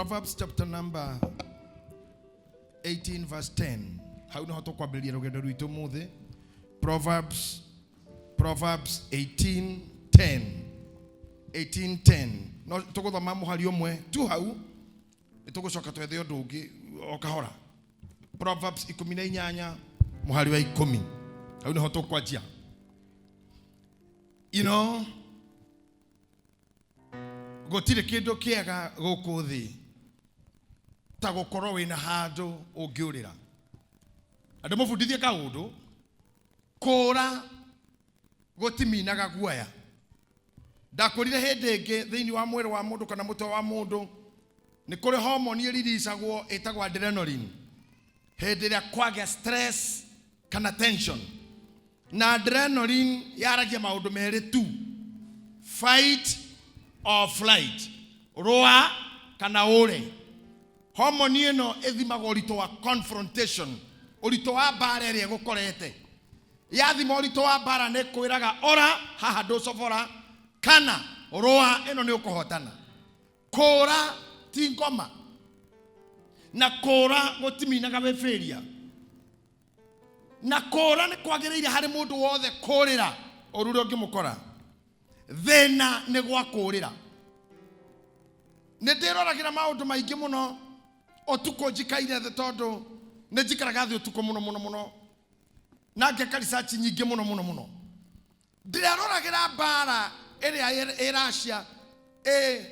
Proverbs chapter number 18 verse 10. Hau niho tũkwambĩrĩria rũgendo rwitũ mũthĩ. Proverbs 18:10. 18:10. No tũgũthoma mũhari ũmwe tu hau, nĩtũgũcoka twethe ũndũ ũngĩ o kahora. Proverbs 18 mũhari wa 10. Hau niho tũkwanjia. Gũtirĩ kĩndũ kĩega gũkũ thĩ ta gũkorwo wĩna handũ ũngĩũrĩra. Na ndĩmũbundithie kaũndũ, kũũra gũtiminaga guoya. Ndakwĩrire hĩndĩ ĩngĩ thĩinĩ wa mwĩrĩ wa mũndũ kana mũtwe wa mũndũ nĩ kũrĩ homoni ĩriricagwo ĩtagwo adrenaline hĩndĩ ĩrĩa kwagĩa stress kana tension. Na adrenaline yaragia maũndũ merĩ tu, fight or flight, rũa kana ũre. Homoni ĩno ĩthimaga ũritũ wa confrontation, ũritũ wa mbara ĩrĩa ĩgũkorete. Yathima ũritũ wa mbara nĩ kwĩraga ora haha ndũcobora, kana rũa ĩno nĩ ũkũhotana. Kũũra ti ngoma, na kũũra gũtiminaga wĩ failure, na kũũra nĩ kwagĩrĩire harĩ mũndũ wothe kũũrĩra ũru ũrĩa ũngĩmũkora. Thĩna nĩ gwa kũũrĩra. Nĩ ndĩroragĩra maũndũ maingĩ mũno ũtukũ njikaire thĩ, tondũ nĩ njikaraga thĩ ũtukũ mũno mũno mũno, na ngeka research nyingĩ mũno mũno mũno. Ndĩraroragĩra mbara ĩrĩa ĩ Russia, ĩ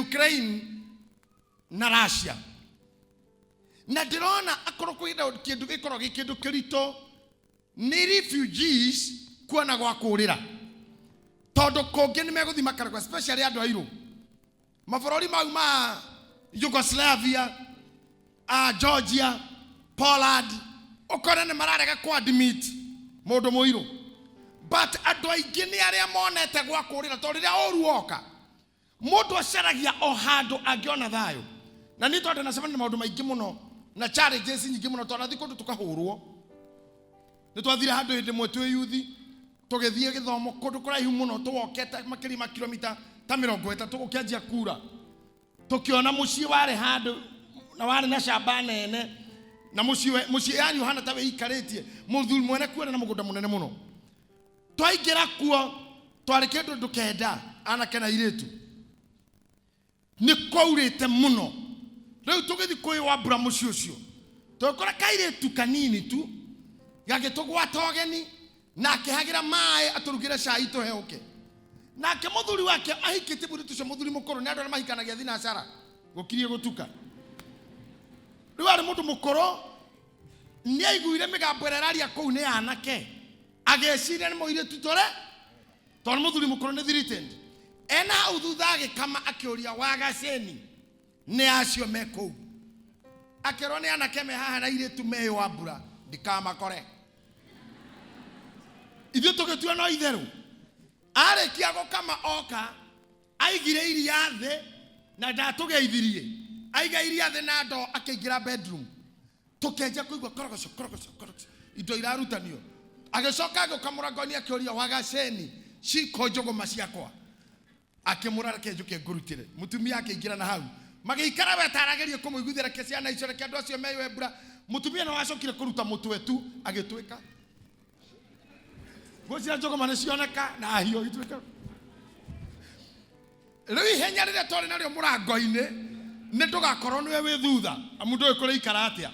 Ukraine na Russia, na ndĩrona akorwo kwĩna kĩndũ gĩkorwo gĩ kĩndũ kĩritũ nĩ refugees kuona gwa kũũrĩra, tondũ kũngĩ nĩ megũthiĩ makaragwo, especially andũ airũ mabũrũri mau ma Yugoslavia, Georgia, Poland, ũkore nĩ mararega ku admit mũndũ mũirũ. But andũ aingĩ nĩ arĩa monete gwa kũũrĩra, tondũ rĩrĩa ũru woka mũndũ acaragia o handũ angĩona thayũ. Na niĩ tondũ ndacemania na maũndũ maingĩ mũno na challenges nyingĩ mũno, twanathiĩ kũndũ tũkahũrwo. Nĩ twathire handũ hĩndĩ ĩmwe twĩ yuthi, tũgĩthiĩ gĩthomo kũndũ kũraihu mũno, tũwokete makĩria ma kilomita ta 30, gũkĩanjia kura. Tũkĩona mũciĩ warĩ handũ na warĩ na shamba nene, na mũciĩ yani ũhana ta wĩikarĩtie, mũthuri mwene kuo na mũgũnda mũnene mũno. Twaingĩra kuo twarĩ kĩndũ ndũkenda anake na airĩtu, nĩ kwaurĩte mũno. Rĩu tũgĩthiĩ kwĩwambura mũciĩ ũcio, tũgĩkora kairĩtu kanini tu gagĩtũgwata ũgeni na akĩhagĩra maĩ atũrugĩre cai tũheũke. Nake mũthuri wake ahikĩtie mũirĩtu ũcio, mũthuri mũkũrũ, nĩ andũ arĩa mahikanagia thinacara gũkirie gũtuka. Rĩu arĩ mũndũ mũkũrũ, nĩ aiguire mĩgambo ĩrĩa ĩraria kũu nĩ anake, agĩciria nĩ mũirĩtu tũre, tondũ mũthuri mũkũrũ nĩ threatened. Ena hau thutha agĩkama akĩũria wagaceni nĩ acio me kũu, akĩrwo nĩ anake me haha na airĩtu meyũambura, ndikamakore. Ithuĩ tũgĩtua no itherũ. Arĩkia gũkama oka aigire iria thĩ na ndatũgeithirie, aiga iria thĩ na ndoo akĩingĩra bedroom. Tũkĩanjia kũigua korogoco korogoco korogoco, indo irarutanio. Agĩcoka agĩũka mũrango-inĩ akĩũria wagaceni ciko njũgũma ciakwa, akĩmũra reke njũke ngũrutĩre. Mũtumia akĩingĩra na hau magĩikara we taragerie kũmũiguithia, reke ciana icio, reke andũ acio meyũe mbura. Mũtumia nĩ wacokire kũruta mũtwe tu agĩtwĩka nguo cia njũgũma nĩ cioneka na hiũ ituĩka. Rĩu ihenya rĩrĩa twarĩ narĩo mũrango-inĩ nĩ ndũgakorwo nĩwe wĩ thutha, amu ndũĩ kũrĩikara atĩa,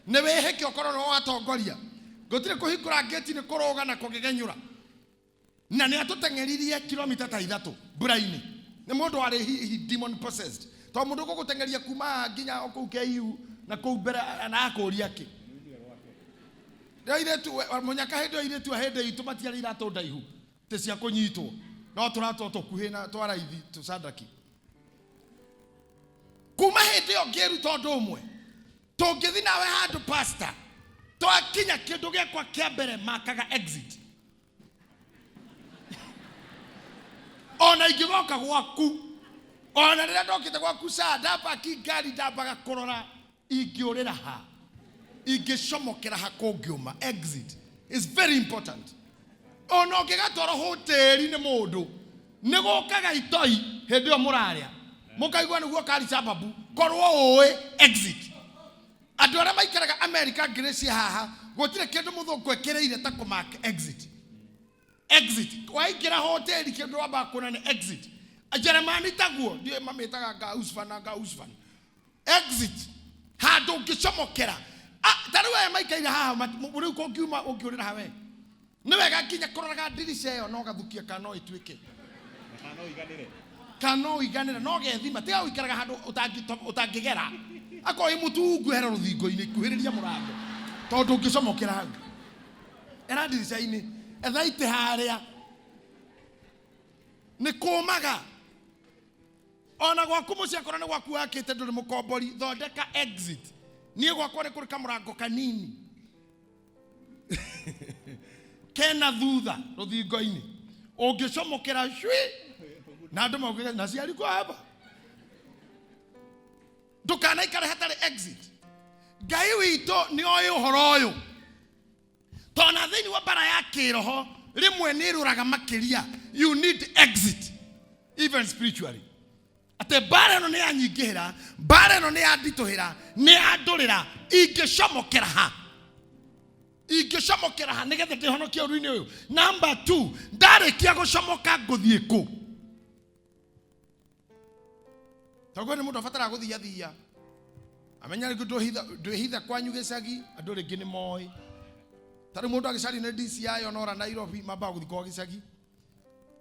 nĩ wĩhĩke ũkorwo nĩwe watongoria. Gũtirĩ kũhingũra ngĩti, nĩ kũrũga na kũgegenyũra. Na nĩ atũteng'eririe kilomita ta 3 mbura-inĩ. Nĩ mũndũ warĩ hihi demon possessed, tondũ mũndũ ũgũgũteng'eria kuma haha nginya o kũu KU na kũu mbere na akũria kĩ. Airĩtu mũnyaka hĩndĩ ĩyo, airĩtu a hĩndĩ itũ matiarĩ iratũ ndaihu tĩ cia kũnyitwo, no tũratũ tũkuhĩ na twa raithi tũcandaki. Kuma hĩndĩ ĩyo ngĩruta ũndũ ũmwe, tũngĩthiĩ nawe handũ pastor, twakinya kĩndũ gĩakwa kĩa mbere makaga exit. Ona ingĩgoka gwaku, ona rĩrĩa ndokĩte gwaku ca ndambaki ngari, ndambaga kũrora ingĩũrĩra ha, ingĩcomokera ha kũngĩũma. Exit is very important. Ona ũngĩgatwarwo hoteli nĩ mũndũ, nĩ gũkaga itoi hĩndĩ ĩyo mũrarĩa. Mũkaigua nĩguo kari sababu korwo ũĩ exit. Andũ arĩa maikaraga America ngĩrĩcia haha, gũtirĩ kĩndũ mũthũngũ ekĩrĩire ta kũmark exit. Exit waingĩra hoteli, kĩndũ wambaga kuona nĩ exit. Jeremani taguo, ndiũĩ mamĩtaga Gausvan na Gausvan. Exit, handũ ũngĩcomokera. Ah, ta rĩu aya maikaire haha, rĩu kũngiuma ũngĩũrĩra ha we? Nĩ wega nginya kũroraga ndirica ĩyo no gathukia kana no ĩtuĩke kana no ũiganĩre, no gethima. Tiga gũikaraga handũ ũtangĩgera. Akorwo wĩ mũtungu, hera rũthingo-inĩ, kuhĩrĩria mũrango, tondũ ũngĩcomokera hau era ndirica-inĩ, etha itĩ harĩa nĩ kũmaga. Ona gwaku mũciĩ, akorwo nĩ gwaku wakĩte, ndũrĩ mũkombori, thondeka exit. Niĩ gwakwa nĩ kũrĩ kamũrango kanini kena thutha rũthingo-inĩ, ũngĩcomokera cwi na andũ mauge na ciari kwa hapa. Ndũkanaikare hatarĩ exit. Ngai witũ nĩ oĩ ũhoro ũyũ, tondũ thĩinĩ wa bara ya kĩroho rĩmwe nĩ ĩrũraga makĩria. You need exit even spiritually, atĩ mbara ĩno nĩ yanyingĩhĩra, mbara ĩno nĩ yanditũhĩra, nĩ yandũrĩra, ingĩcomokera ha? Ingĩcomokera ha nĩgetha ndĩhonokie ũru-inĩ ũyũ? Number 2, ndarĩkia gũcomoka ngũthiĩ kũ? Tondũ nĩ mũndũ abataraga gũthiathia amenya rĩngĩ ndwĩhitha kwanyu gĩcagi, andũ rĩngĩ nĩ moĩ. Ta rĩu mũndũ agĩcario nĩ DCI onora Nairobi, mambaga gũthiĩ kwa gĩcagi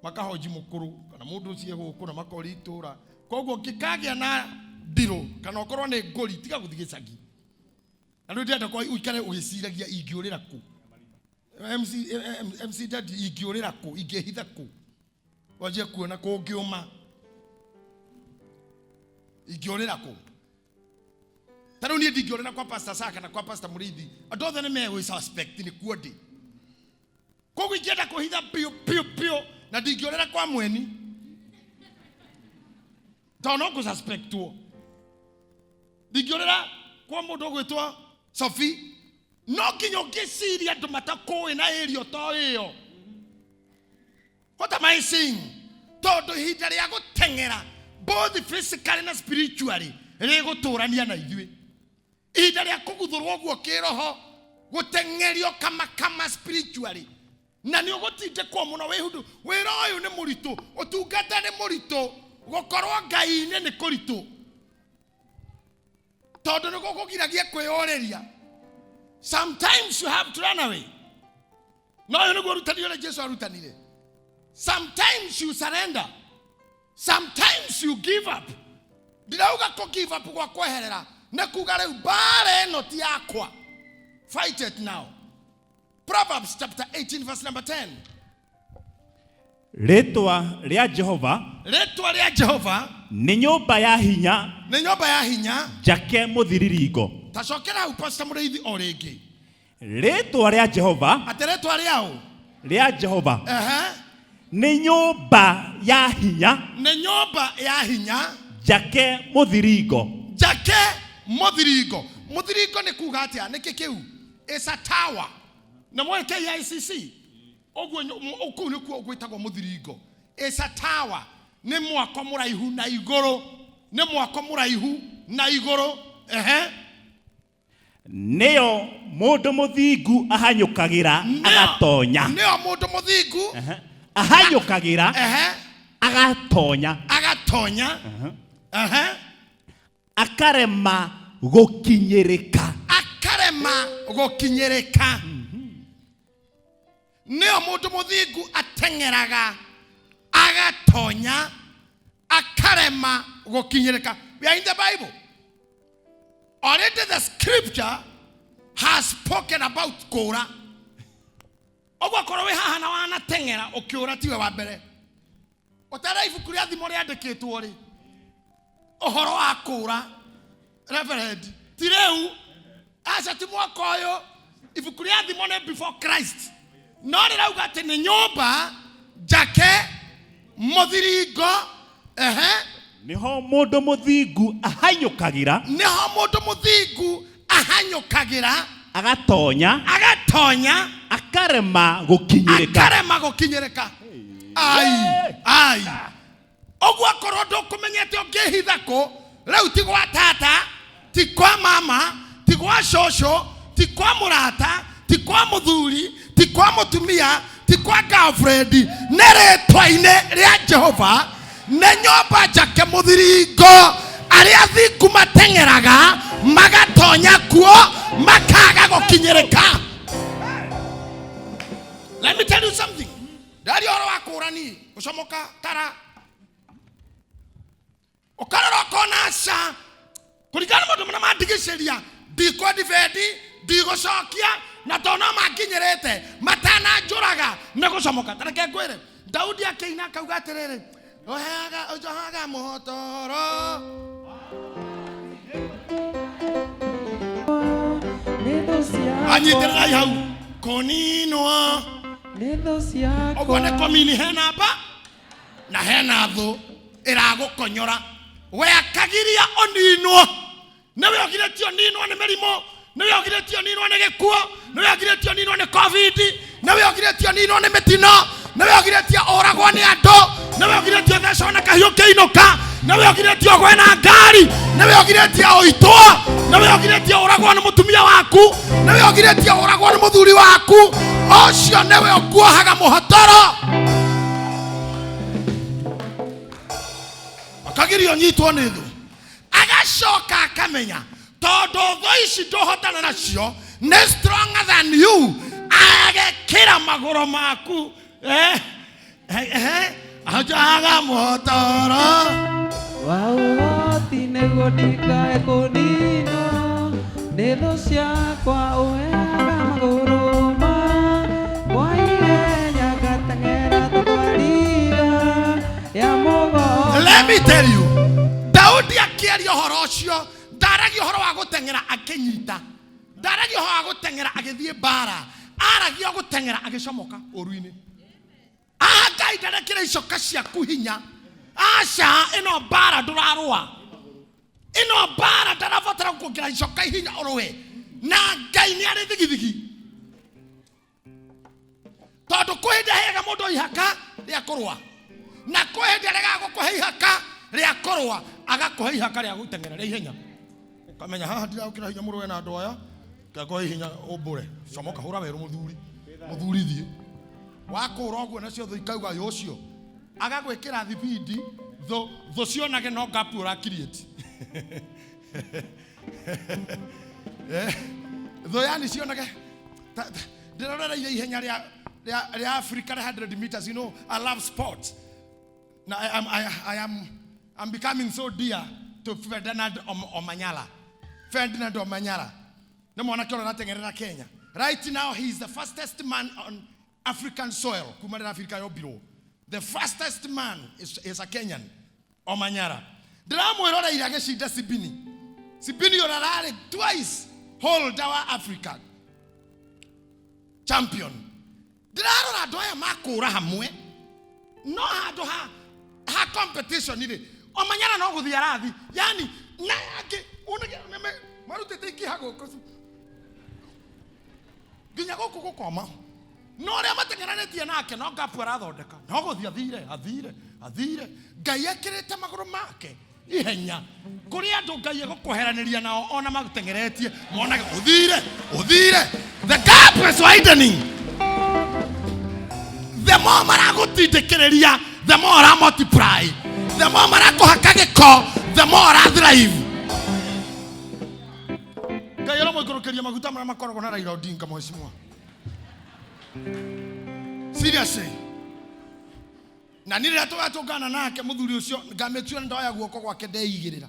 makahoji mũkũrũ kana mũndũ ũcio gũkũ na makori itũra. Koguo ngĩkagĩa na ndirũ kana ũkorwo nĩ ngũri, tiga gũthiĩ gĩcagi. Na rĩu ndĩrenda kwa ũikare ũgĩciragia, ingĩũrĩra kũ? MC, MC Daddy, ingĩũrĩra kũ? Ingĩhitha kũ? Wanjie kuona kũngĩũma ingĩũrĩra kũ. Ta rĩu niĩ ndingĩũrĩra kwa Pastor Saka na kwa Pastor Mũrĩithi, andũ othe nĩ megwĩ suspect nĩ kuo ndĩ. Koguo ingĩenda kũhitha biũ biũ biũ, na ndingĩũrĩra kwa mweni tondũ no ngũsuspectwo. Ndingĩũrĩra kwa mũndũ ũgwĩtwo Sophie. No nginya ũngĩciria andũ matakũĩ na ĩrio to ĩyo. What am I saying? Tondũ ihinda rĩa gũteng'era both physically na spiritually rĩgũtũrania na ithuĩ, ihinda rĩa kũguthũrwo ũguo kĩroho, gũteng'erio kamakama spiritually, na nĩ ũgũtindĩkwo mũno wĩhundu. Wĩra ũyũ nĩ mũritũ, ũtungata nĩ mũritũ, gũkorwo Ngai-inĩ nĩ kũritũ, tondũ nĩ gũkũgiragia kwĩyũrĩria. Sometimes you have to run away. No ũyũ nĩguo ũrutani ũrĩa Jesu arutanire. Sometimes you surrender, sometimes you give up. Ndirauga kũ give up gwa kweherera, nĩ kuga rĩu mbara ĩno ti yakwa, fight it now. Proverbs chapter 18 verse number 10. Rĩtwa rĩa Jehova Rĩtwa rĩa Jehova nĩ nyũmba ya hinya nĩ nyũmba ya hinya njake mũthiriringo. Tacokera hau, Pastor Mũrĩithi, o rĩngĩ. Rĩtwa rĩa Jehova Atĩ rĩtwa rĩaũ? Rĩa Jehova nĩ nyũmba ya hinya Nĩ nyũmba ya hinya njake mũthiringo. Njake mũthiringo. Mũthiringo nĩ kuga atĩa? Nĩkĩ kĩu? It's a tower. Na mwe KICC ũguo, kũu nĩkuo gwĩtagwo mũthiringo. It's a tower, nĩ mwako mũraihu na igũrũ, nĩ mwako mũraihu na igũrũ. Ehe. Nĩyo mũndũ mũthingu ahanyũkagĩra agatonya. Nĩyo mũndũ mũthingu Ahanyũkagĩra agatonya. Agatonya, ehe. Akarema gũkinyĩrĩka. Akarema gũkinyĩrĩka. Nĩyo mũndũ mũthingu ateng'eraga agatonya, akarema gũkinyĩrĩka. We are in the Bible already. The scripture has spoken about kũũra. Ũguo korwo wĩ haha na wanateng'era ũkĩũra, tiwe wa mbere. Ũtara ibuku rĩa Thimo rĩandĩkĩtwo rĩ ũhoro wa kũũra, reverend, ti rĩu, aca, ti mwaka ũyũ. Ibuku rĩa Thimo nĩ before Christ, no rĩrauga atĩ nĩ nyũmba njake mũthiringo. Ehe. Nĩho mũndũ mũthingu ahanyũkagĩra Nĩho mũndũ mũthingu ahanyũkagĩra agatonya agatonya akarema gũkinyĩrĩka. Akarema gũkinyĩrĩka. Ai ai, Ũguo akorwo ndũkũmenyete ũngĩhitha kũ, rĩu ti gwa tata, ti kwa mama, ti gwa cũcũ, ti kwa mũrata, ti kwa mũthuri, ti kwa mũtumia, ti kwa girlfriend, nĩ rĩtwa-inĩ rĩa Jehova, nĩ nyũmba njake mũthiringo, arĩa athingu mateng'eraga magatonya kuo makaga gũkinyĩrĩka. Let me tell you something. Ndaria ũhoro wa kũũrani, gũcomoka tara, ũkarora ũkona aca kũringana na maũndũ marĩa mandigicĩria, ndikwendibendi, ndigũcokia, na tondũ no manginyĩrĩte matananjũraga nĩ gũcomoka. Ta reke ngwĩre, Daudi akĩina akauga atĩrĩrĩ, ũheaga ũnjohaga mũhotoro. Anyitĩrĩrai hau kũninwo ũguo nĩ kũmini hena mba na hena thũ ĩragũkonyora. We akagiria ũninwo, nĩwe ũgirĩtio ũninwo nĩ mĩrimũ, nĩwe ũgirĩtio ũninwo nĩ gĩkuũ, nĩwe ũgirĩtio ũninwo nĩ covid, nĩwe ũgirĩtio ũninwo nĩ mĩtino, nĩwe ũgirĩtio ũragwo nĩ andũ, nĩwe ũgirĩtio ũthecwo na kahiũ kĩinũka, nĩwe ũgirĩtio ũgwe na ngari, nĩwe ũgirĩtio ũitwo, nĩwe ũgirĩtio ũragwo nĩ mũtumia waku, nĩwe ũgirĩtio ũragwo nĩ mũthuri waku. Ũcio nĩwe ũkuohaga mũhotoro, akagiria ũnyitwo nĩ thũ. Agacoka akamenya tondũ thũ ici ndũhotana nacio nĩ stronger than you, agekĩra magũrũ maku anjohaga mũhotoro wa ũhoti nĩguo ndikae kũninwo nĩ thũ ciakwa, ũheaga magũrũ makwa ihenya ngateng'era ta thwariga ya mũgongo. Let me tell you, Daudi akĩaria ũhoro ũcio ndaragia ũhoro wa gũteng'era akĩnyita, ndaragia ũhoro wa gũteng'era agĩthiĩ mbara, aragia gũteng'era agĩcomoka ũru-inĩ. Aha Ngai ndarekĩra icoka ciaku hinya. Aca, ĩno mbara ndũrarũa, ĩno mbara ndarabatara gũkuongerera icoka hinya ũrũe na Ngai nĩ arĩ thigithigi, tondũ kwĩ hĩndĩ aheaga mũndũ ihaka rĩa kũrũa na kwĩ hĩndĩ aregaga gũkũhe ihaka rĩa kũrũa, agakũhe ihaka rĩa gũteng'era rĩa ihenya. Ũkamenya haha ndiragũkĩra hinya mũrũe na andũ aya, ngakũhe hinya ũmbũre, comoka, hũra werũ mũthuri, mũthuri thiĩ wakũra ũguo, nacio thũ ikauga ũyũ ũcio agagwĩkĩra thibindi, thũ thũ cionage no gap ũra create. Thũ yani cionage ndĩrorereire ihenya rĩa rĩa rĩa Africa rĩa 100 meters. You know I love sports. Now I'm becoming so dear to Ferdinand Omanyala. Ferdinand Omanyala nĩ mwanake ũrĩa ũrateng'erera Kenya. Right now he is the fastest man on African soil kuma rĩrĩa Africa yombirwo. The fastest man is a Kenyan, Omanyala. Ndĩramwĩroreire agĩcinda Sibini. Sibini ũrĩa ararĩ twice holder wa Africa champion. Ndĩrarora andũ aya makũra hamwe no handũ ha competition rĩ, Omanyala no gũthiĩ arathi yani na angĩ unage marutĩte ikiha gũkũ nginya gũkũ gũkoma, no ũrĩa mateng'eranĩtie nake no gapu arathondeka, no gũthiĩ athire athire athire. Ngai ekĩrĩte magũrũ make ihenya kũrĩ andũ Ngai egũkweheranĩria nao ona magũteng'eretie monage ũthire ũthire. The gap is widening. The more maragũtindĩkĩrĩria, the more ũra multiply. The more marakũhaka gĩko, the more ũra thrive. Ngai aramũikũrũkĩria maguta marĩa makoragwo na Raila Odinga. Mheshimiwa, seriously, na niĩ rĩrĩa tũgatũngana nake mũthuri ũcio ngamĩtua ndoya guoko gwake ndeigĩrĩra.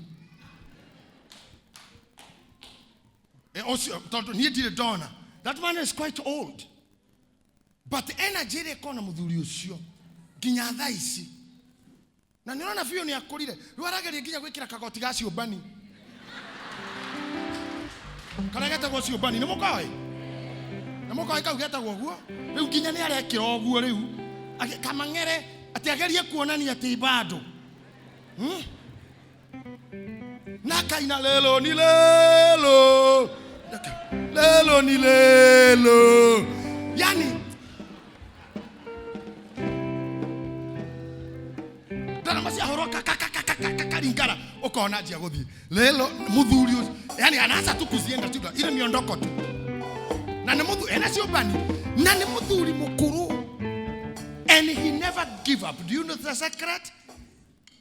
Ũcio tondũ niĩ ndirĩ ndona. That man is quite old, but energy ĩrĩa ĩkorwo na mũthuri ũcio nginya thaa ici, na nĩ ũrona biũ nĩ akũrire. Rĩu arageria nginya gwĩkĩra kagoti ga ciũmbani karĩa getagwo ciũmbani. Nĩ mũkoĩ, nĩ mũkoĩ kau getagwo ũguo. Rĩu nginya nĩ arekĩra ũguo rĩu kamang'ere atĩ agerie kuonania atĩ bado. Na kaina lelo ni lelo lelo ni lelo yani ndana. Ciama ciahũrwo kakaringara ũkona njia gũthiĩ lelo mũthuri ũcio yani anaanza tu kuzienda tu ile miondoko tu na nĩ mũthuri ena ciũmbani na nĩ mũthuri mũkũrũ and he never give up. Do you know the secret?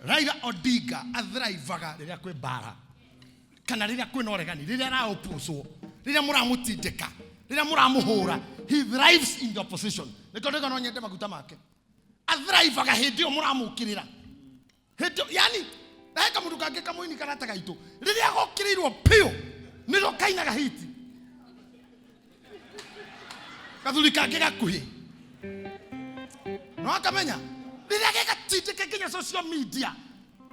Raila Odinga athraivaga rĩrĩa kwĩ mbara kana rĩrĩa kwĩna ũregani, rĩrĩa araopposwo, rĩrĩa mũramũtindĩka, rĩrĩa mũramũhũra, he thrives in the opposition. Nĩkĩo ndĩga no nyende maguta make. Athrivaga hĩndĩ ĩyo mũramũkĩrĩra, hĩndĩ ĩyo yani na he kamũndũ kangĩ kamũini karata gaitũ, rĩrĩa gokĩrĩirwo piũ nĩrĩo kainaga hiti. Gathuri kangĩ gakuhĩ no akamenya rĩrĩa gegatindĩke nginya social media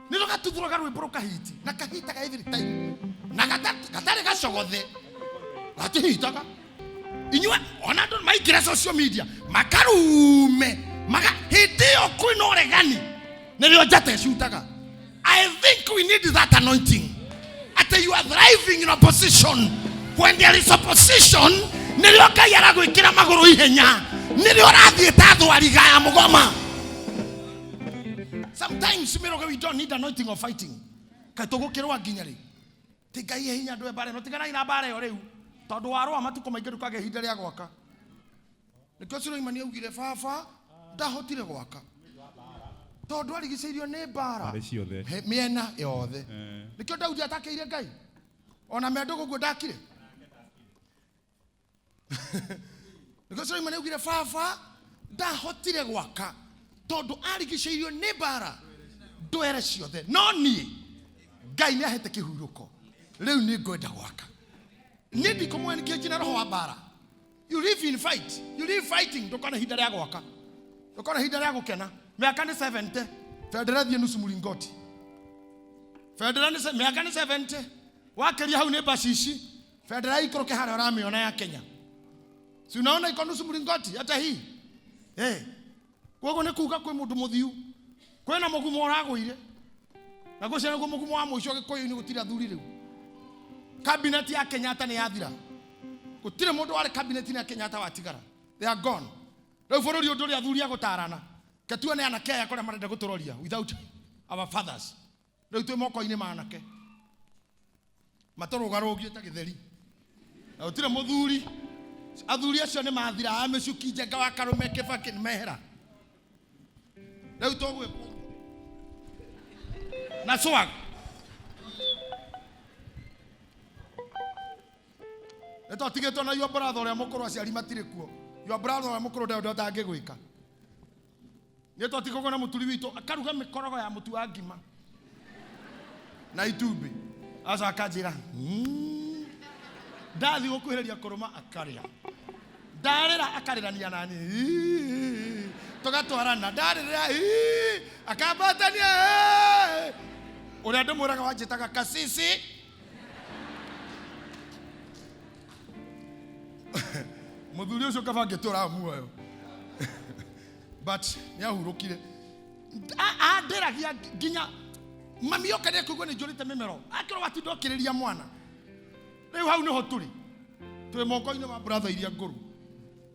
nĩrĩo gatuthũraga rwĩmbo rũkahiti na kahitaga every time na gatarĩ gacogothe gatihitaga. Inyuĩ ona andũ maingĩra social media makarume maka hĩndĩ ĩyo kwĩna ũregani nĩrĩo njata ĩcutaga. I think we need that anointing. Ati you are thriving in opposition. When there is opposition, nĩrĩo Ngai aragwĩkĩra magũrũ ihenya, nĩrĩo ũrathiĩ ta thwariga ya mũgoma. Sometimes Miroge, we don't need anointing of fighting. Kaĩ tũgũkĩrũa nginya rĩ? Ti Ngai he hinya ndũe mbara ĩno, tiganai na mbara ĩyo rĩu, tondũ warũa matukũ maingĩ ndũkagĩa ihinda rĩa gwaka. Nĩkĩo Suleimani augire, baba ndahotire gwaka tondũ arigicĩirio nĩ mbara Mbarĩ ciothe. He, mĩena yothe. Nĩkĩo Daudi atakĩire Ngai ona mendũgũ guo ndakire. Nĩkĩo Suleimani augire, baba ndahotire gwaka tondũ arigicĩirio nĩ mbara ndwere ciothe, no niĩ Ngai nĩ ahete kĩhurũko, rĩu nĩ ngwenda gwaka. Niĩ ndikũmwe njina roho wa mbara. You live in fight, you live fighting. Ndũkona ihinda rĩa gwaka, ndũkona ihinda rĩa gũkena. Mĩaka nĩ 70, bendera thiĩ nusu mũringoti, bendera nĩ mĩaka nĩ 70, wakĩria hau nĩ bacici, bendera ikũrũke harĩa ũramĩona ya Kenya. Si unaona iko nusu mlingoti hata hii? Koguo nĩ kuga kwĩ mũndũ mũthiu, kwĩna mũgumo ũragũire, na ngwĩciria nĩguo mũgumo wa mũico Gĩkũyũ-inĩ gũtirĩ athuri rĩu. Cabinet ya Kenyatta nĩ yathira, gũtirĩ mũndũ warĩ cabinet ya Kenyatta watigara, they are gone. Rĩu bũrũri ũyũ ndũrĩ athuri a gũtarana, ke tuone anake aya kũrĩa marenda gũtũroria without our fathers. Rĩu twĩ moko-inĩ ma anake matũrũgarũgie ta gĩtheri, na gũtirĩ mũthuri. Athuri acio nĩ mathira, a mĩcuki Njenga wa Karũme Kĩbakĩ nĩ mehera. Rĩu tũgwĩkwo na swag. Nĩ twatigĩtwo na your brother ũrĩa mũkũrũ, aciari matirĩ kuo. Your brother ũrĩa mũkũrũ ndarĩ ũndũ atangĩgwĩka. Nĩ twatigagwo na mũturi witũ akaruga mĩkorogo ya mũtu wa ngima na itumbĩ, acoka akanjĩra, ndathiĩ gũkuhĩrĩria kũrũma akarĩa, ndarĩra akarĩrania nani, tũgatwarana, ndarĩrĩra akambatania, ũrĩa ndĩmwĩraga wanjĩtaga kasisi. Mũthuri ũcio kaba angĩtũra muoyo, but nĩ ahurũkire. Andĩragia nginya mami oka nĩ ekũigua nĩ njũrĩte mĩmero, akĩrwo watinda ũkĩrĩria mwana. Rĩu hau nĩho tũrĩ, twĩ moko-inĩ ma brother iria ngũrũ,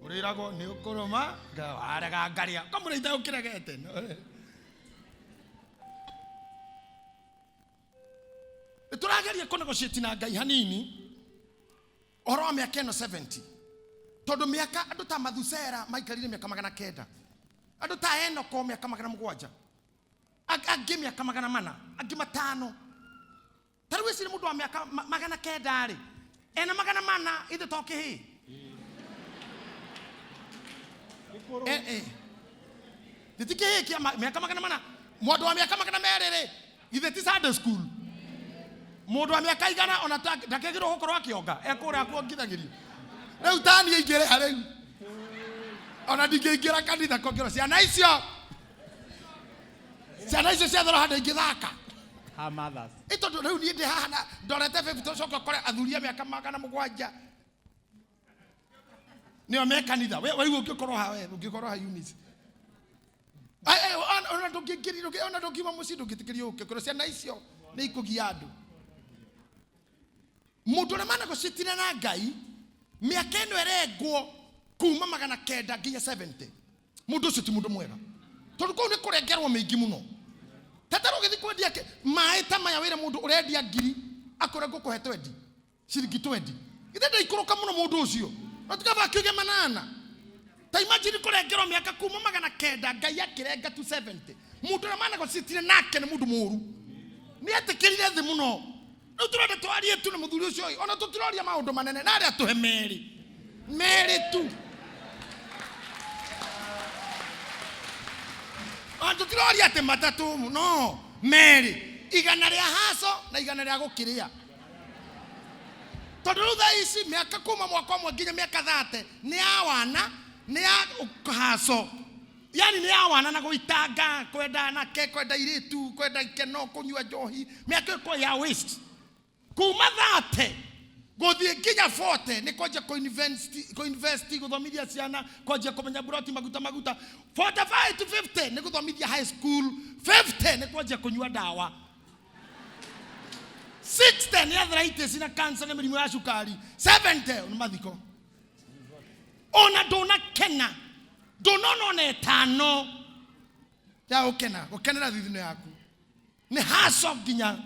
ũrĩragwo nĩ ũkũrũma warega ngarĩa kamũrĩita ũkĩregete. Nĩ tũrageria kũnegotiate na Ngai hanini ũhoro wa mĩaka ĩno 70, tondũ mĩaka andũ ta Mathusera maikarire mĩaka 900, andũ ta Enoko mĩaka 700, angĩ mĩaka 400, angĩ 500. Ta rĩu wĩcirie mũndũ wa mĩaka 900 rĩ, ena 400 ithe to kĩhĩ? Gĩti kĩhĩ kĩa mĩaka 400. Mũndũ wa mĩaka 200 rĩ, ithe ti Sunday school. Mũndũ wa mĩaka 100 ona ndakĩagĩrĩirwo gũkorwo akĩonga, ekũrĩa akuongithagĩrio. Rĩu ta niĩ ingĩrĩha rĩu, ona ndingĩingĩra kanitha kongero ciana icio. Ciana icio cia thoro handũ ingĩthaka. Her mothers. Ĩ tondũ rĩu niĩ ndĩ haha na ndorete baby, tũcoke ũkore athuri a mĩaka 700 nĩo me kanitha. We waigua ũngĩkorwo ha, we ũngĩkorwo ha Eunice. Ai, ai, ona ndũngĩingĩrio, ona ndũngiuma mũciĩ ndũngĩtĩkĩrio ũke, korwo ciana icio nĩ ikũgia andũ. Mũndũ ũrĩa manegocitire na Ngai mĩaka ĩno ĩrengwo kuma 900 nginya 70, mũndũ ũcio ti mũndũ mwega, tondũ kũu nĩ kũrengerwo mĩingĩ mũno. Tatara ũgĩthiĩ kwendia maĩ ta maya wĩre mũndũ ũrendia ngiri akwĩra ngũkũhe twendi ciringi twendi githĩ ndaikũrũka mũno mũndũ ũcio no tikaba akiuge manana. Ta imagine kũrengerwo mĩaka kuma 900 Ngai akĩrenga 270. Mũndũ ũrĩa manegocitire nake nĩ mũndũ mũũru, nĩ etĩkĩrire thĩ mũno. Rĩu tũrenda twarie tu na mũthuri ũcio, ona tũtiroria maũndũ manene, na arĩa tũhe merĩ merĩ tu. Ona tũtiroria atĩ matatũ, no merĩ, igana rĩa haco na igana rĩa gũkĩrĩa. Tondũ rĩu thaa ici mĩaka kuma mwaka ũmwe nginya mĩaka 30 nĩ ya wana, nĩ ya haco, yani nĩ ya wana na gũitanga, kwenda anake, kwenda irĩtu, kwenda ikeno, kũnyua njohi, mĩaka ĩyo ya waste. Kuma 30 gũthiĩ nginya 40 nĩ kwanjia kũ-invest, gũthomithia ciana, kwanjia kũmenya buroti, maguta maguta. 45 to 50 nĩ gũthomithia high school, 50 nĩ kwanjia kũnyua ndawa, 60 nĩ arthritis na cancer na mĩrimũ ya cukari, 70 nĩ mathiko. Ona ndũnakena, ndũnona ona ĩtano ya gũkena, gũkenera thithino yaku nĩ haco nginya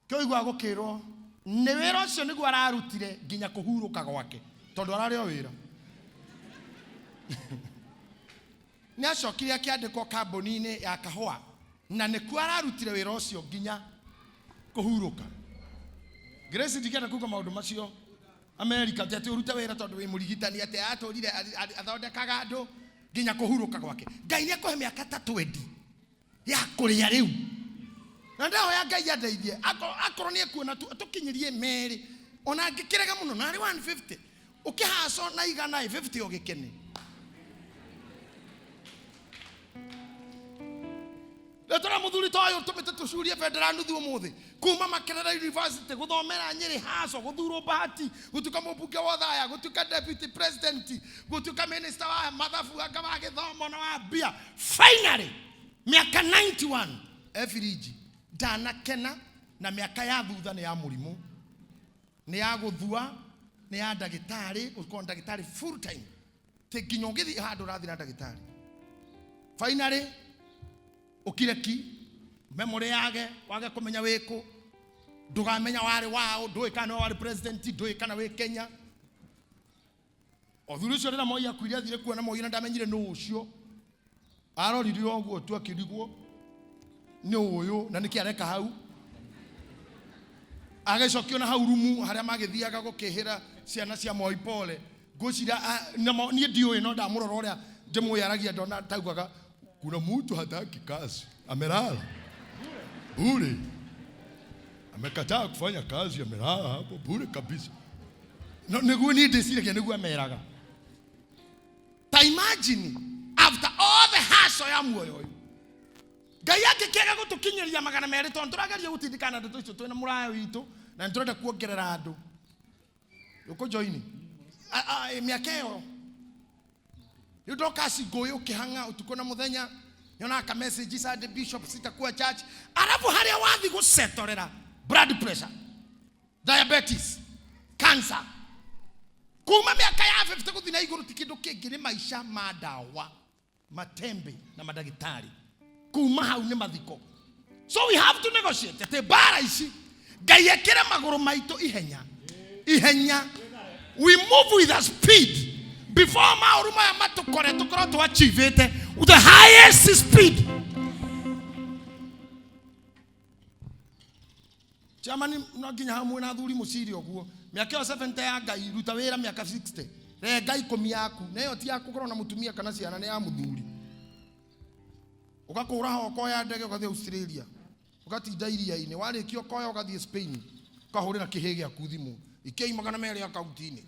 kĩoigua gũkĩrwo nĩ wĩra ũcio nĩguo ararutire nginya kũhurũka gwake, tondũ ararĩ o wĩra. Nĩ acokire akĩandĩkwo kambuni-inĩ ya kahũa, na nĩkuo ararutire wĩra ũcio nginya kũhurũka. Grace ndingĩenda kuga maũndũ macio America, atĩ atĩ ũrute wĩra tondũ wĩ mũrigitani, atĩ atũrire athondekaga andũ nginya kũhurũka gwake. Ngai nĩ akũhe mĩaka ta 20 ya kũrĩa rĩu. Na ndahoya Ngai andeithie, akorwo nĩ ekuona tũkinyĩrie merĩ, ona angĩkĩrega mũno na arĩ 150, ũkĩhaco na igana 50 ũgĩkene. Rĩu tũrĩa mũthuri ta ũyũ tũmĩte tũcurie bendera nuthu ũmũthĩ, kuma Makerere University, gũthomera Nyĩrĩ haco, gũthurwo Bahati, gũtuĩka mũmbunge wa Othaya, gũtuĩka deputy president, gũtuĩka minister wa mathabu, anga wa gĩthomo na wa mbia. Finally mĩaka 91 e firiji, ndanakena. Na mĩaka ya thutha nĩ ya mũrimũ, nĩ ya gũthua, nĩ ya ndagĩtarĩ, gũkorwo ndagĩtarĩ full time, tĩ nginya ũngĩthiĩ handũ ũrathiĩ na ndagĩtarĩ. Finally ũkire ki, memory yage, wage kũmenya wĩkũ, ndũgamenya warĩ waũ, ndũĩ kana nĩwe warĩ president, ndũĩ kana wĩ Kenya. Ũthuri ũcio rĩrĩa Moi akuire athire kuona Moi na ndamenyire nũ ũcio, arorire ũguo tu akĩrigwo nĩ ũyũ na nĩkĩ areka hau. Agĩcokio na hau rumu harĩa magĩthiaga gũkĩhĩra ciana cia Moi pole. Ngwĩciria, niĩ ndiũĩ, no ndamũrora ũrĩa ndĩmũĩ aragia, ndona taugaga kuna mtu hataki kazi, amelala bure, amekataa kufanya kazi, amelala hapo bure kabisa. No, nĩguo niĩ ndĩciragia nĩguo ameraga. Ta imagine after all the hustle ya muoyo ũyũ, Ngai angĩkĩaga gũtũkinyĩria 200, tondũ tũrageria gũtindĩkana ndeto icio twĩna mũraya witũ na nĩtũrenda kuongerera andũ. Ũkũjoini mĩaka ĩyo rĩu ndoka cingũĩ ũkĩhang'a ũtukũ na mũthenya, nyonaga ka message Sunday bishop sitakuwa church, arabu harĩa wathi gũcetorera blood pressure, diabetes, cancer, kuma mĩaka ya 50 gũthiĩ na igũrũ ti kĩndũ kĩngĩ, nĩ maica ma ndawa, matembe na madagĩtarĩ. Kuma hau nĩ mathiko. So we have to negotiate atĩ mbara ici Ngai ekĩre magũrũ maitũ ihenya ihenya, we move with a speed before maũru maya matũkore, tũkorwo twachievĩte the highest speed. Chairman, no nginya hamwe na athuri mũciri ũguo mĩaka ĩyo 70 ya Ngai, ruta wĩra mĩaka 60, renga 10 yaku, na ĩyo ti ya gũkorwo na mũtumia kana ciana, nĩ ya mũthuri. Ũgakũra ho, ũkoya ndege ũgathiĩ Australia, ũgatinda iria-inĩ, warĩkia ũkoya ũgathiĩ Spain, ũkahũrĩra kĩhĩ gĩaku thimũ, ikei 200 akaunti-inĩ,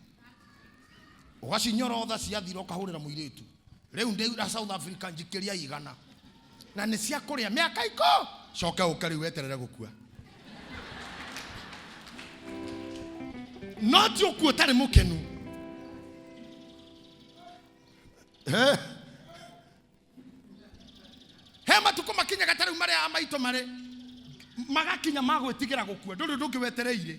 ũgacinyorotha ciathira, ũkahũrĩra mũirĩtu, rĩu ndĩ South Africa, njikĩria 100, na nĩ cia kũrĩa mĩaka iko, coke ũke rĩu weterere gũkua. No ti ũkua ũtarĩ mũkenu. He matukũ makinyaga ta rĩu marĩa maitũ marĩ magakinya ma gwĩtigĩra gũkua, ndũrĩ ũndũ ũngĩ wetereire.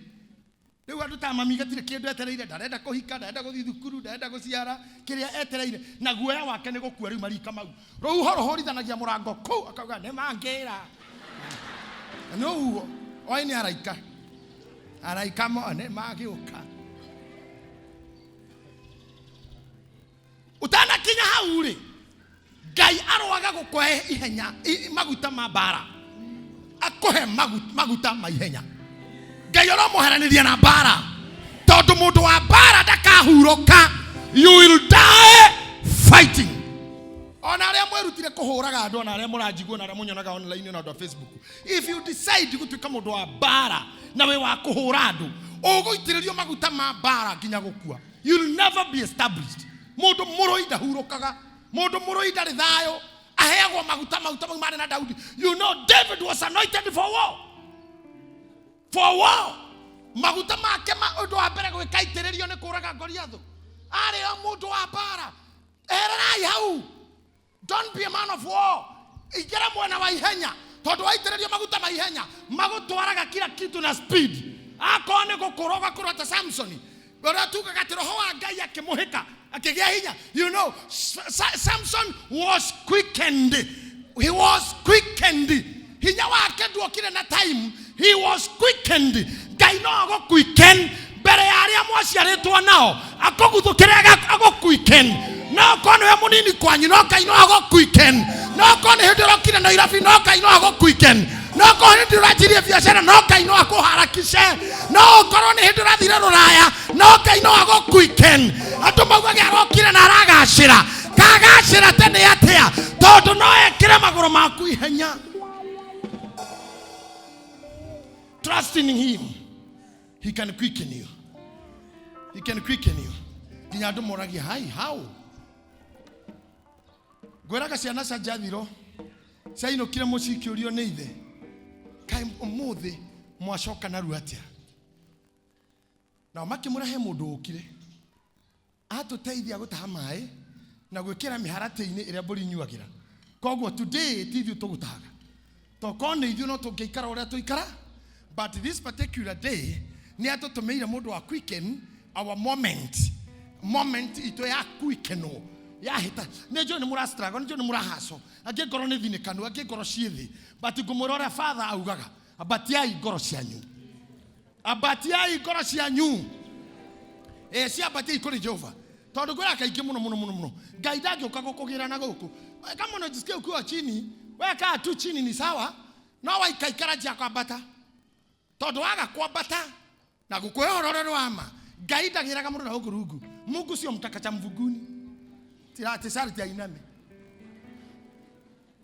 Rĩu andũ ta mami gatirĩ kĩndũ etereire, ndarenda kũhika, ndarenda gũthiĩ thukuru, ndarenda gũciara, kĩrĩa etereire na guoya wake nĩ gũkua. Rĩu marika mau rũhuho rũhũrithanagia mũrango kũu, akauga nĩ mangĩra. Na nĩ ũguo oĩ nĩ araika, araika mo nĩ magĩũka. Ũtanakinya hau rĩ, Ngai aroaga gũkũhe ihenya, maguta ma mbara, akũhe maguta ma ihenya. Ngai ũromũheranĩria na mbara, tondũ mũndũ wa mbara ndakahurũka. You will die fighting. Ona arĩa mwerutire kũhũraga andũ, ona arĩa mũranjigua, ona arĩa mũnyonaga online, ona andũ a Facebook, if you decide gũtuĩka mũndũ wa mbara na wĩ wa kũhũra andũ, ũgũitĩrĩrio maguta ma mbara nginya gũkua. You'll never be established. Mũndũ mũrũi ndahurũkaga, mũndũ mũrũi ndarĩ thayũ, aheagwo maguta maguta mau marĩ na Daudi. You know David was anointed for war, for war. Maguta make ma ũndũ wa mbere gwĩka itĩrĩrio nĩ kũraga Goliathũ. Arĩ o mũndũ wa mbara. Ehererai hau. Don't be a man of war. Ingĩra mwena wa ihenya, tondũ waitĩrĩrio maguta ma ihenya magũtwaraga kila kitu na speed. Akorwo nĩ gũkũra ũgakũra ta Samsoni, ũrĩa tugaga atĩ roho wa Ngai akĩmũhĩka akĩgĩa hinya. You know, Samson was quickened. He was quickened. Hinya wake nduokire na time. He was quickened. Ngai no agũquicken mbere ya arĩa mwaciarĩtwo nao, akũguthũkĩre agũquicken. No korwo nĩwe mũnini kwanyu, no Ngai no agũquicken. No korwo nĩ hĩndĩ ũrokire Nairobi, no Ngai no agũquicken. No korwo hĩndĩ ũranjirie biacara, no Ngai no akũharakishe. No ũkorwo nĩ hĩndĩ ũrathire rũraya, no Ngai no agũquicken. Andũ maugage arokire na aragacĩra. Kagacĩra tene atĩa? Tondũ no ekĩre magũrũ maku ihenya. Trust in him. He can quicken you. He can quicken you. Nginya andũ moragia, hai, how? Ngwĩraga ciana cia Jathiro ciainũkire mũciĩ ikĩũrio nĩ ithe, kaĩ ũmũthĩ mwacoka narua atĩa? Nao makĩmwĩra he mũndũ ũkire atũteithia gũtaha maĩ na gwĩkĩra mĩharatĩ-inĩ ĩrĩa mbũri inyuagĩra. Koguo today ti ithuĩ tũgũtahaga, tokorwo nĩ ithuĩ no tũngĩikara ũrĩa tũikara, but this particular day nĩ atũtũmĩire mũndũ wa quicken our moment. Moment itũ ya quicken-wo yahĩta. Nĩ njũĩ nĩ mũra struggle, nĩ njũĩ nĩ mũrahaco, angĩ ngoro nĩ thinĩkanu, angĩ ngoro ciĩ thĩ, but ngũmwĩra ũrĩa father augaga, ambatiai ngoro cianyu, ambatiai ngoro cianyu, ciambatiai kũrĩ Jehova, tondũ kwĩra kaingĩ mũno mũno mũno mũno Ngai ndangĩũka gũkũgĩra na gũkũ. Kama unajisikia ukiwa chini, wewe kaa tu chini, ni sawa. No waikaikara njia kwambata, tondũ waga kwambata na gũkũhe ũhoro ũrĩa wa ma, Ngai ndagĩraga mũndũ na gũkũ rungu. Mungu sio mtaka cha mvunguni ti sharti ainame.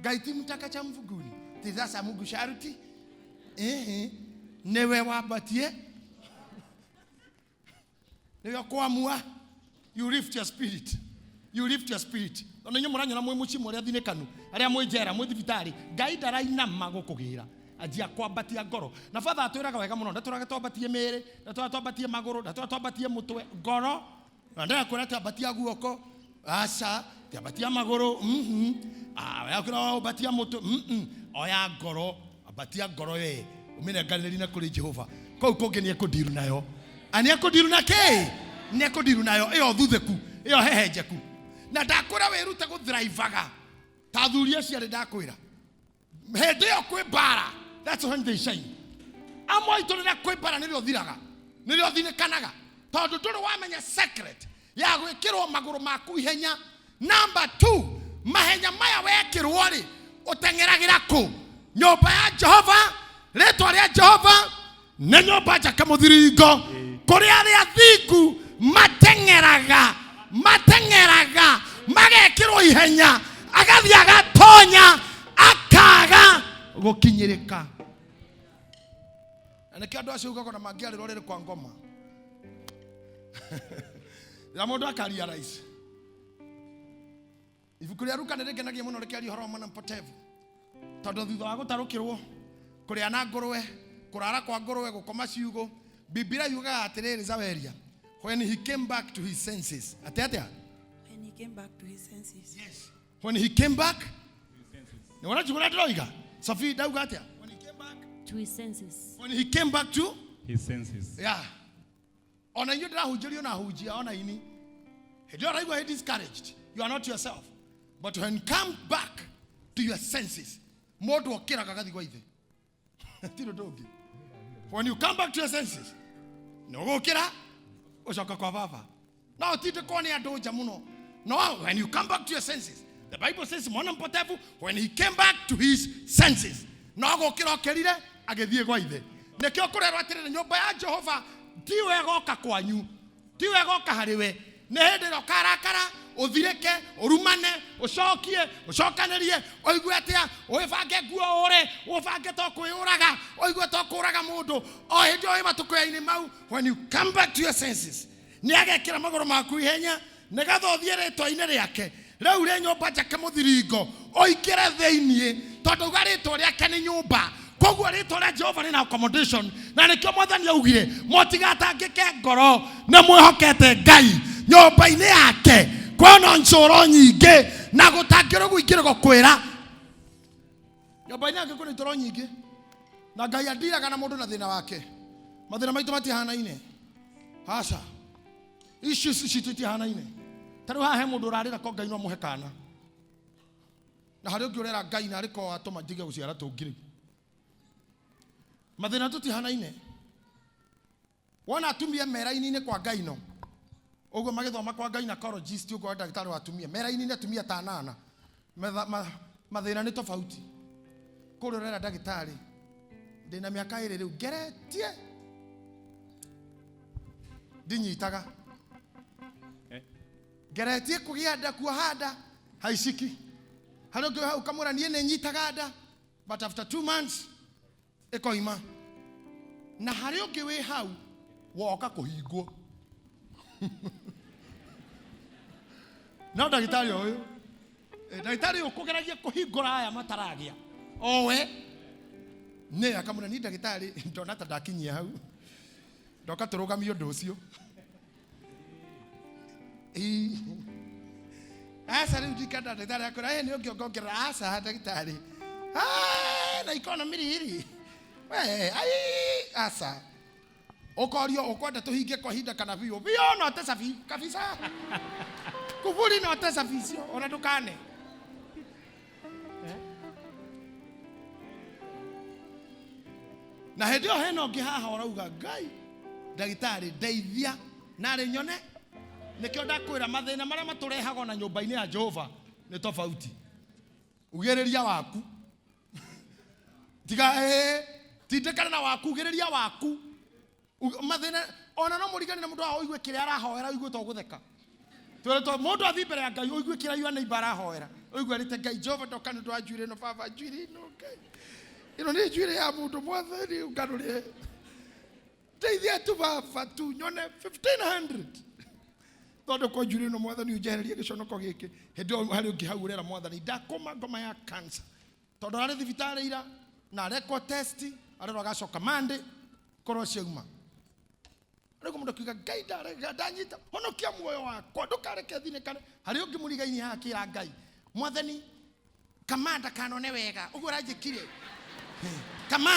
Ngai ti mtaka cha mvunguni, ti sasa Mungu sharti ehe niwe wambatie, niwe kuamua. You lift your spirit, you lift your spirit. Ona inyuĩ mũranyona mwĩ mũciĩ mũrĩa thinĩkanu, arĩa mwĩ njera, mwĩ thibitarĩ, Ngai ndarainama gũkũgĩra, anjia kwambatia ngoro. Na batha atwĩraga wega mũno, ndatwĩraga twambatie mĩĩrĩ, ndatwĩraga twambatie magũrũ, ndatwĩraga twambatie mũtwe, ngoro. Na ndakwĩra twambatia guoko, aca, twambatia magũrũ, yakwĩra ambatia mũtwe, oya ngoro, ambatia ngoro we, ũmĩnenganĩrie na kũrĩ Jehova. Kũu kũngĩ nĩ ekũndiru nayo. A nĩ ekũndiru na kĩ? Nĩ ekũndiru nayo ĩyo thuthĩku, ĩyo hehenjeku. Na ndakwĩra wĩrute gũthrivaga ta athuri acio arĩ, ndakwĩra hĩndĩ ĩyo kwĩ mbara, that's when they shine. Amwe aitũ rĩrĩa kwĩ mbara nĩrĩo thiraga, nĩrĩo thinĩkanaga, tondũ ndũrĩ wamenya secret ya gwĩkĩrwo magũrũ maku ihenya. Number 2, mahenya maya wekĩrwo rĩ, ũteng'eragĩra kũ? Nyũmba ya Jehova. Rĩtwa rĩa Jehova nĩ nyũmba njake mũthiringo, kũrĩa arĩa thingu mateng'eraga, mateng'eraga magekĩrwo ihenya, agathiĩ agatonya akaga gũkinyĩrĩka. Na nĩkĩo andũ acio ugaga ona mangĩarĩrwo rĩrĩ kwa ngoma, rĩrĩa mũndũ akarealize. Ibuku rĩa Luka nĩ rĩngenagia mũno rĩkĩaria ũhoro wa mwana mpotevu, tondũ thutha wa gũtarũkĩrwo kũrĩa na ngũrwe, kũrara kwa ngũrwe, gũkoma ciugũ, Biblia yugaga atĩrĩrĩ, Zaweria, when he came back to his senses, atĩ atĩa? When he came back to his senses. Yes. When he came back, nĩ wona kiugo ndĩroiga? Sophie, ndauga atĩa? When he came back to his senses. When he came back to his senses. Yeah. Ona inyuĩ ndĩrahunjĩrio na hunjia ona ini. Hĩndĩ ĩyo ũraigua wĩ discouraged, you are not yourself. But when you come back to your senses, mũndũ okĩraga agathiĩ gwa ithe. Ti ũndũ ũngĩ. When you come back to your senses, nĩ ũgũkĩra ũcoka kwa baba. No ũtindĩkwo nĩ andũ nja mũno. No, when you come back to your senses, the Bible says mwana mpotevu, when he came back to his senses, no gũkĩra okĩrire agĩthiĩ gwa ithe. Nĩkĩo kũrerwo atĩrĩrĩ, nyũmba ya Jehova ti we goka kwanyu, ti we goka harĩ we. Nĩ hĩndĩ ĩrĩa ũkarakara, ũthirĩke, ũrumane, ũcokie, ũcokanĩrie, ũigue atĩa, ũĩbange nguo ũre, ũbange to kwĩyũraga, ũigue to kũraga mũndũ. O hĩndĩ ĩyo wĩ matukũ-inĩ mau, when you come back to your senses, nĩ agekĩra magũrũ maku ihenya nĩgetha ũthiĩ rĩtwa-inĩ rĩake rĩu rĩ nyũmba njake mũthiringo ũingĩre thĩiniĩ tondũ uga rĩtwa rĩake nĩ nyũmba koguo rĩtwa rĩa Jehova rĩna accommodation na nĩkĩo mwathani augire mũtigatangĩke ngoro nĩ mwĩhokete Ngai nyũmba-inĩ yake kwĩna ncũro nyingĩ na gũtangĩrwo gwingĩrwo gũkwĩra nyũmba-inĩ yake kwĩna itoro nyingĩ na Ngai andiraga na mũndũ na thĩna wake mathĩna maitũ matihanaine aca issues citũ itihanaine ta rĩu haha he mũndũ ũrarĩra ko Ngai no amũhe kana na harĩ ũngĩ ũrera Ngai na arĩ ko atũma ndige gũciara tũngĩ rĩu mathĩna tũtihanaine wona atumia meraini-inĩ kwa Ngai no ũguo magĩthoma kwa gynecologist ũguo ndagĩtarĩ wa atumia meraini-inĩ atumia ta anana mathĩna nĩ tofauti kũrĩa ũrera ndagĩtarĩ ndĩna mĩaka ĩrĩ rĩu ngeretie ndinyitaga ngeretie kũgĩa nda kuoha nda haiciki harĩ ũngĩ hau ũkamwĩra niĩ nĩ nyitaga nda but after 2 months ĩkoima na harĩ ũngĩ wĩ hau woka kũhingwo no ndagĩtarĩ ũyũ ndagĩtarĩ ũyũ kũgeragia kũhingũra aya mataragĩa owe nĩ akamwĩra niĩ ndagĩtarĩ ndona ta ndakinyia hau ndoka tũrũgamie ũndũ ũcio aca rĩu ndikenda ndagĩtarĩ akwĩra ĩ nĩ ũngĩongongerera aca ndagĩtarĩ na ikona mĩrĩrĩ we ai aca ũkorio ũkwenda tũhinge kwa ihinda kana biũ biũ no te safi kabisa kuburi no te safi icio ona ndũkane na hĩndĩ ĩyo hena ũngĩ haha ũrauga Ngai ndagĩtarĩ ndeithia narĩ nyone nĩkĩo ndakwĩra mathĩna marĩa matũrehagwo na nyũmba-inĩ ya Jehova nĩ tofauti ugĩrĩria waku tiga tindĩkana na waku ugĩrĩria waku mathĩna ona no mũrigani na mũndũ haha ũigue kĩrĩa arahoera ũigue to gũtheka twĩrĩtwo mũndũ athiĩ mbere ya Ngai ũigue kĩrĩa yua neighbor arahoera ũigue arĩte Ngai Jehova ndoka nĩ ũndũ wa njuĩrĩ ĩno baba njuĩrĩ ĩno Ngai ĩno nĩ njuĩrĩ ya mũndũ mwathani ũngarũrĩre ndeithia tu baba tu nyone 1500 tondũ kwa njuĩrĩ ĩno mwathani ũnjehererie gĩconoko gĩkĩ hĩndĩ ĩyo harĩ ũngĩ hau ũrera mwathani ndakũma ngoma ya cancer tondũ ararĩ thibitarĩ ira na arekwo test arerwo agacoka Monday korwo ciauma rĩu mũndũ akiuga Ngai ndarega ndanyita honokia muoyo wakwa ndũkareke thinĩkane harĩ ũngĩ mũrigaini haha akĩra Ngai mwathani kama ndakanone wega ũguo ũranjĩkire kama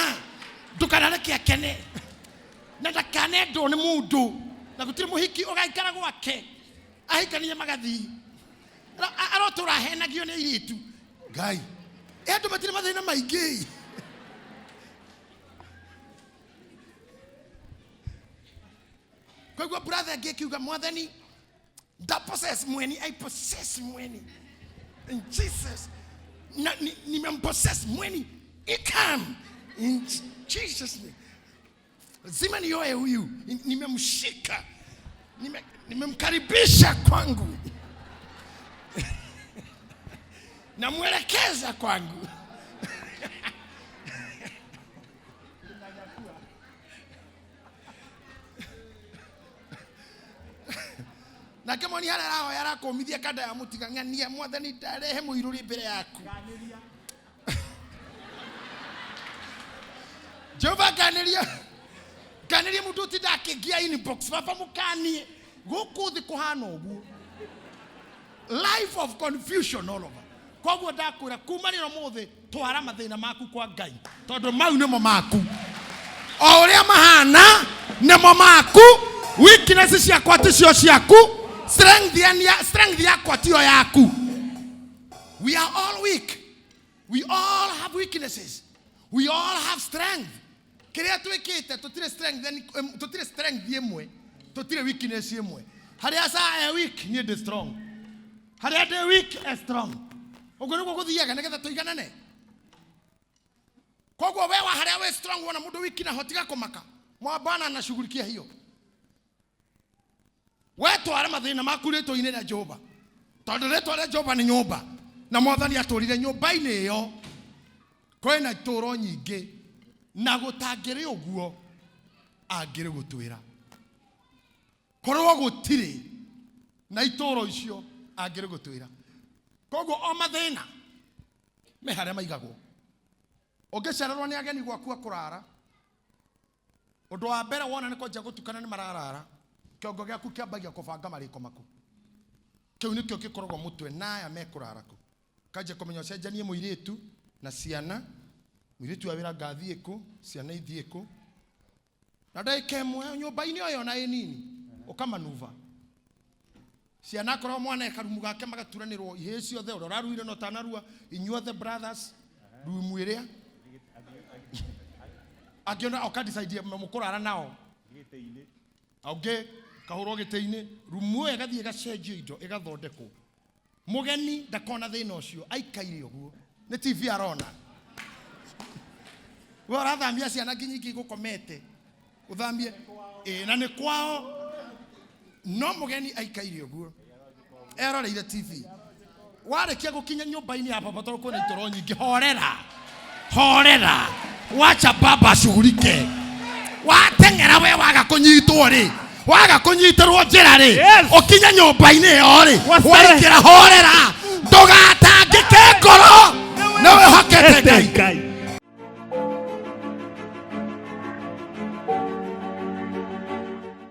ndũkanareke akene na ndakanendwo nĩ mũndũ na gũtirĩ mũhiki ũgaikara gwake ahikanie magathii arotũra ahenagio nĩ airĩtu Ngai ĩ andũ matirĩ mathĩna maingĩ koguo brother angĩ akiuga mwathani nda possess mweni I possess mweni in Jesus na nimempossess mweni ikam in Jesus name lazima nioe huyu nimemshika nimemkaribisha kwangu namwelekeza kwangu nake moni harĩa arahoya arakũmithia kanda ya mũtiga ng'ania mwathani ndarehe mũirũrĩ mbere yaku Jehova nganĩria nganĩria mũndũ ũtinda akĩngia inbox baba mũkanie gũkũ thĩ kũhana ũguo life of confusion all over koguo ndakwĩra kuma rĩro mũthĩ twara mathĩna maku kwa Ngai tondũ mau nĩmo maku o ũrĩa mahana nĩmo maku Weakness ciakwa ticio ciaku, strength strength yakwa tiyo yaku. We are all weak. We all have weaknesses. We all have strength. Kiria twikite tutire strength, tutire strength imwe, tutire weakness imwe. Haria sa e weak, nie ndi strong. Haria ndi weak e strong. Uguo niguo guthiaga nigetha tuiganane. Koguo we wa haria we strong wona mundu weak na hotiga kumaka. Mwa Bwana anashughulikia hiyo. We tware mathina maku ritwa-inĩ rĩa Jehova. Tondũ rĩtwa rĩa Jehova nĩ nyũmba. Na Mwathani atũrire nyũmba-inĩ ĩyo kwĩna itũũro nyingĩ, na gũtangĩrĩ ũguo angĩrĩ gũtwĩra. Korwo gũtirĩ na itũũro icio angĩrĩ gũtwĩra. Koguo o mathĩna me harĩa maigagwo. Ũngĩcererwo nĩ ageni gwaku a kũrara, ũndũ wa mbere wona nĩ kwanjia gũtukana nĩ mararara, kĩongo gĩaku kĩambagia kũbanga marĩko maku. Kĩu nĩkĩo gĩkoragwo mũtwe na aya mekũrara kũ. Kanjia kũmenya ũcenjanie mũirĩtu na ciana, mũirĩtu wa wĩra ngathiĩ kũ, ciana ithiĩ kũ. Na ndagĩka ĩmwe nyũmba-inĩ o ĩyo na ĩ nini, ũkamanuva. Ciana akorwo mwana e karumu gake magaturanĩrwo ihĩĩ ciothe, ũrĩa ũraruire na ũtanarua, inyuothe brothers, rumu ĩrĩa. Angĩona ũka decide mũkũrara nao. Angĩ kahũrwo gĩtĩ-inĩ, rumu ĩyo ĩgathiĩ ĩgacenjio indo, ĩgathondekwo. Mũgeni ndakona thĩna ũcio, aikaire ũguo. Nĩ TV arona. We ũrathamia ciana nginya ingĩ igũkomete. Ũthamie. Ĩĩ, na nĩ kwao. No mũgeni aikaire ũguo. Eroreire TV. Warĩkia gũkinya nyũmba-inĩ ya baba tondũ kwĩna itoro nyingĩ, horera. Horera. Wacha baba ashughulike. Wateng'era we waga kũnyitwo rĩ. Waga kũnyitĩrwo njĩra rĩ. Yes. Ũkinye nyũmba-inĩ ĩyo rĩ. Wastarehe. Waingĩra horera.